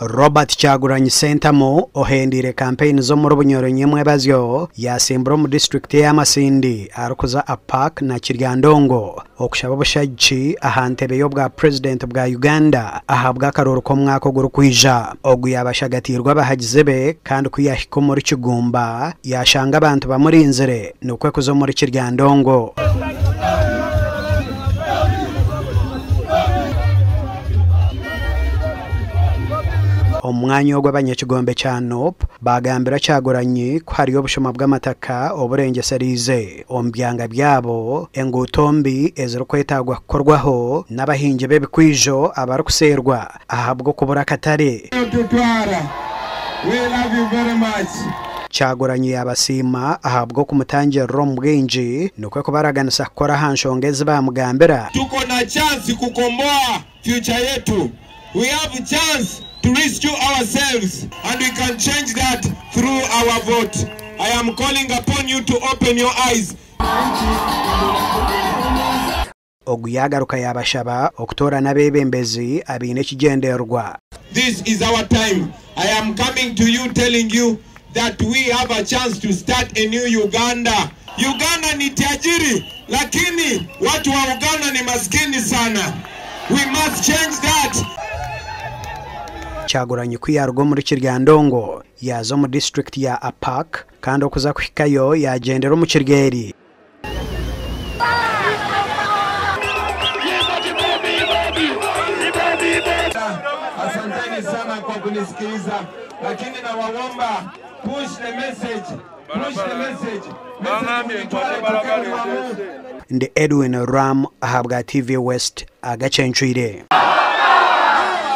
Robert Kyagulanyi Ssentamu ohendiire kampeyini z'omuri Bunyoro nyomwebazyo yasimbura omu disiturikiti eya Masindi arikuza Apac na Kiryandongo okushaba obushagiki aha ntebe y'obwa purezidenti bwa Uganda ahabw'akaruuru k'omwaka ogurikwija. Ogu yaaba ashagatiirwe abahagizi be kandi ku yaahika omuri Kigumba yaashanga abantu bamurinzire nikwo kuza omuri Kiryandongo. Omu mwanya ogu abanyakigombe kya Nup baagambira Kyagulanyi ku hariyo obushuma bw'amataka oburengyesereize omu byanga byabo, enguuto mbi ezirikwetaagwa kukorwaho n'abahingi b'ebikwijo abarikuseerwa ahabw'okubura akatare. Kyagulanyi yaabasiima ahabw'okumutangirira omu bwingi nikwo kubaraganisa kukora aha nshonga ezi baamugambira. Tuko na chance kukomboa future yetu. We have chance to rescue ourselves and we can change that through our vote. I am calling upon you to open your eyes. Ogu yaagaruka yaabashaba okutoorana abeebembezi abaine ekigyendererwa. This is our time. I am coming to you telling you that we have a chance to start a new Uganda. Uganda ni tajiri lakini watu wa Uganda ni maskini sana. We must change that. Kyagulanyi ku yaaruga omuri Kiryandongo yaaza omu disiturikiti ya Apac kandi okuza kuhikayo yaagyendera omu Kiryeri. Asanteni sana kwa kunisikiliza, lakini nawaomba push the message, push the message. Message uitwale tokeni wamu. Ndi Edwin Ram ahabwa TV West agacencwire.